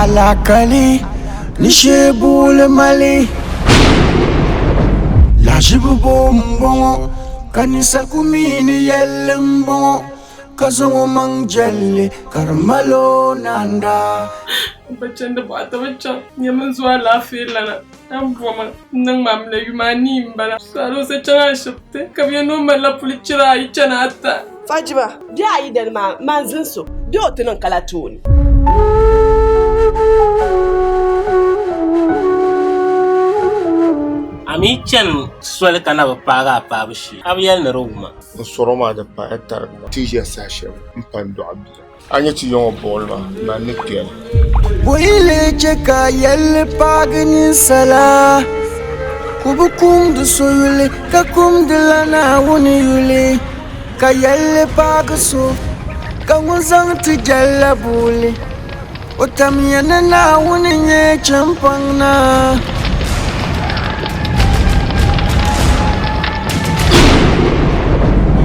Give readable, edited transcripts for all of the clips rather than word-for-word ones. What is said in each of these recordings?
Alakali ni shee buɣili mali Lahiʒibu bo m-bɔŋɔ ka ninsal ku mi ni yɛlli m-bɔŋɔ ka zaŋ o maŋ jɛlli ka di mal o naanda. M ba chandi buɣa ti bi chaŋ nyami n zo alaafee lana a ni boma n-niŋ ma m ni yuma anii m-bala. Saluunsi chaŋ ashibiti ka bɛ yɛn ni o malila puli chira ayi chana ata. Fajiba, bɛ a yi dali maa, man zinso bɛ o ti niŋ kala tooni. A mi chani soli ka na bi paagi a paabu shee, a bi yɛli ni di wuma. N sɔrɔ maa di paaya tariga maa ti ʒiya saha shɛli m pa n-dɔɣi bia. A nya ti yiŋɔ buɣili maa, man ni kpɛli. Bɔyili chɛ ka yɛlli paagi ninsala, ka o bi kumdi so yuli, ka kumdila Naawuni yuli, ka yɛlli paagi so, ka ŋun zaŋ ti jɛlla buɣili, o tamya ni Naawuni n-nyɛ Chɛmpaŋ Naa.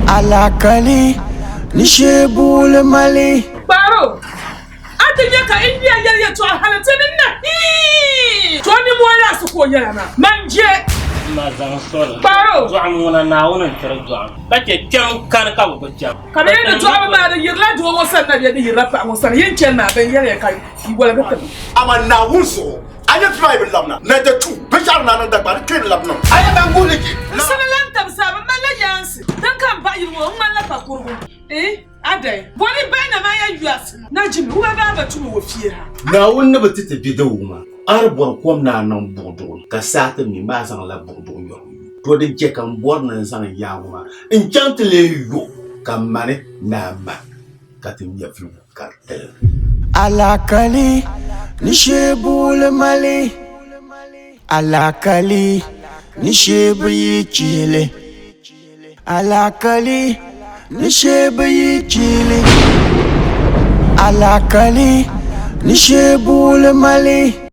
Alakali ni shee buɣili mali. Kpaaro, a ti nya ka India yɛli yɛtɔɣa hali ti ni na hii! To nimmoo laɣisi ka o yɛla maa, man je. Ma zaŋ soli. Kpaaro. Dɔɣim ŋuna Naawuni n-tiri dɔɣim, ka chɛ kpɛm kani ka bɛ bi kpɛm. Ka bɛ yɛli ni dɔɣibu maa di yirila doo ŋɔ sani na bee di yirila paɣa ŋɔ sani? Yi ni chani maa, bɛn yɛliya ka yi woligi ti ma. Amaa Naawuni zuɣu, a nya bia maa yi bi labina, 92 binshɛɣu ni naa niŋ dagbaŋ di kpe ni labi niŋ. A nya ban guhi li je. N sani lan tabisi a bi malila yaansi, din ka m baɣa yili ŋɔ, n ŋmanila pakurugu. Eh, adai, boli bahi na maa ya yuasi ŋɔ. Najimi, wuba baa ba tumi wɔ fie ha. Naawuni ni bi ti ti bidigu maa, a di bɔri kom ni a niŋ buɣiduɣu ni, ka saa ti mi maa zaŋla buɣiduɣu yɔri o yu. To din chɛ ka m bɔri ni n zaŋ n yaaŋɔ maa n-chaŋ ti leei yo ka m mani ni a ma ka ti nya viligu ka di tiligi. Alakali ni shee buɣili mali, alakali ni shee bi yi chihili, alakali ni shee bi yi chihili, alakali ni shee buɣili mali.